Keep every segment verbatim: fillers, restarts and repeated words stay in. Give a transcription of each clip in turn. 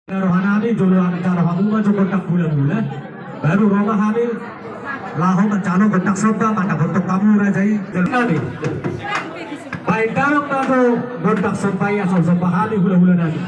Rohanami jolo angka rohamu ma jo gondang hulahula. Baru ro ma hami laho manjalo gondang somba mandapothon hamu raja i jolo nami. Baen damang ma jo gondang somba i asa somba hami hulahula nami.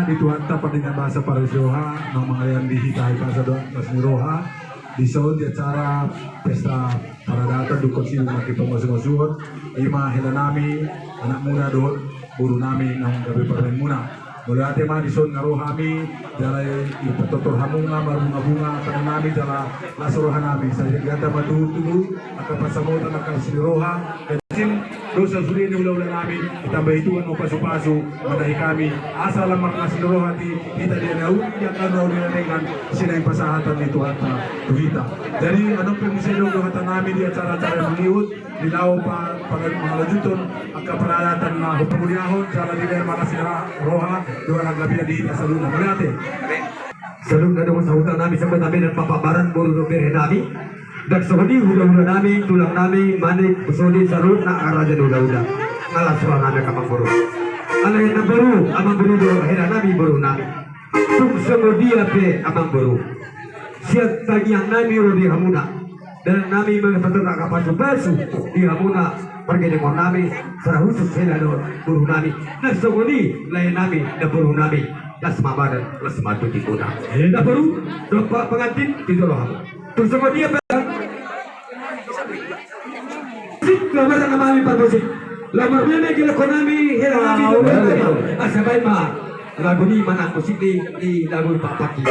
Di Tuhanta pardenggan basa parasiroha, naung mangalean di hita hahipason dohot las ni roha, dison di acara pesta paradaton Dukun Sibu Mangke Pamosu-mosuon, ima hela nami, anakmuna dohot boru nami naung gabe parumaenmuna. Mauliate ma dison na ro hami, jala i-, ipatortor hamu nga marbunga-bunga tano nami jala las roha nami. Sai ganta ma tutu angka pansamotan angka las ni roha, ganjang dosa sude ni hula-hula nami, ditambai Tuhan ma pasu-pasu, manahi hami, asa lam marlas ni roha di hita di na uli, di angka na uli na denggan, sian pasahat ni Tuhanta tu hita. Jadi, adong pe muse do hata nami di acara-acara mangihut, di laho pa-, pa-, mangalanjuthon angka paradaton na hupamuliahon, jala dibahen ma las ni ra-, roha, di angka pia di hita saluhutna. Mauliate. Saluhutna dongan sahuta nami, sahuta nami, dan papa baran boru dohot bere nami. Dan songon i hula-hula nami, tulang nami, Manik, Sodi, saluhutna angka raja ni hula-hula. Nga las roha nami angka amangboru. Alai na boru, amangboru do, hela nami boru nami. Tung songon dia pe amangboru, sian tangiang nami ro di hamuna. Dalan nami mangihuthon angka pasu-pasu di hamuna, pargedemon nami, secara khusus hela do boru nami. Na songon i lae nami, na boru nami. Las ma badan, las ma tingkina. Na boru, dompak pengantin, pintor roha. Tung songon dia pe. Sip, laho marnamai parmusik. Laho marnamai gilakon nami, hela nami, ah, laho marnamai. Asa baen ma lagu ni manang musik ni, ni lagu ni Pak Paki.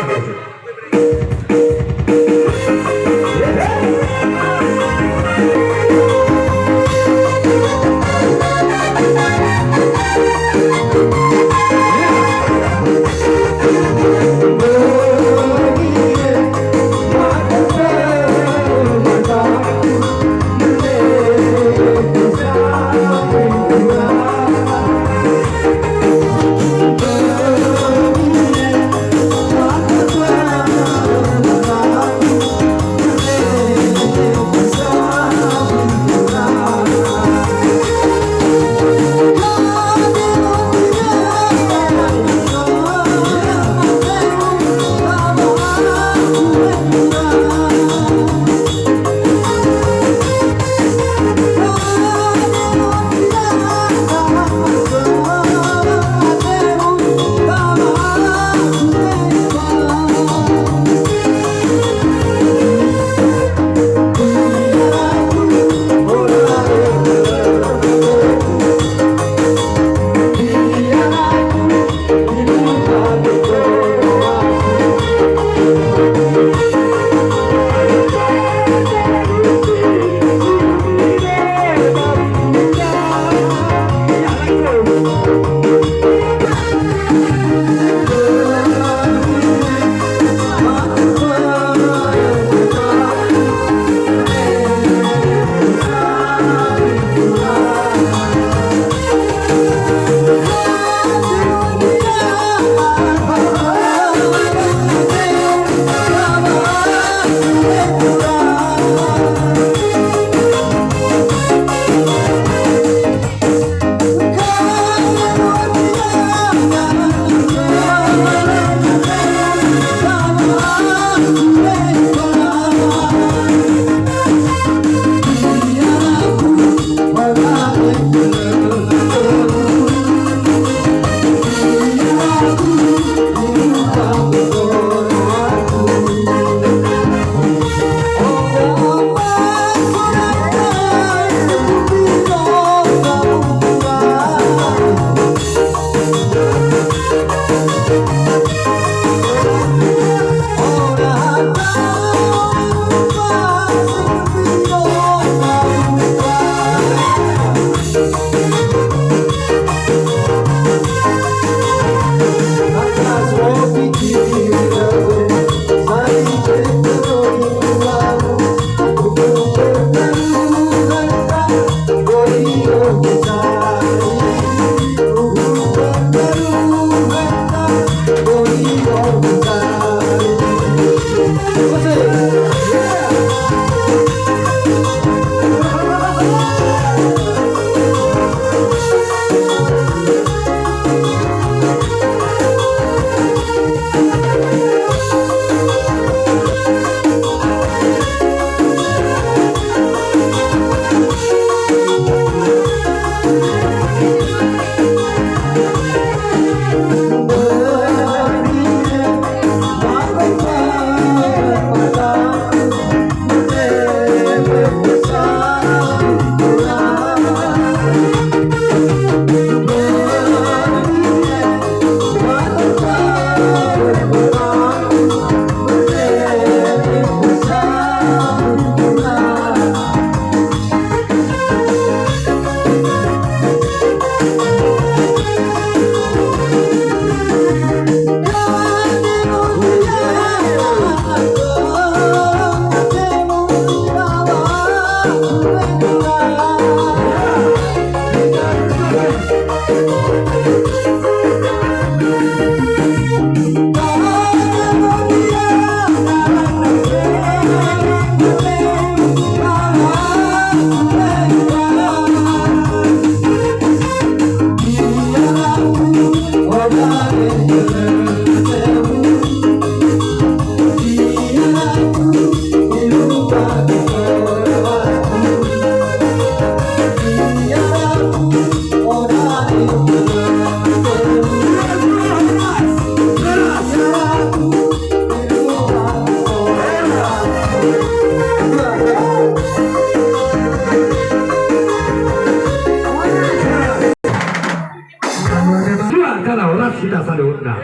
Dua jala horas hita saluhutna.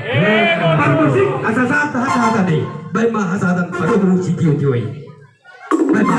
Parmusik, asa sahat hata-hata ni. Baen ma hasahatan padomu sitio-tio i. Baen ma.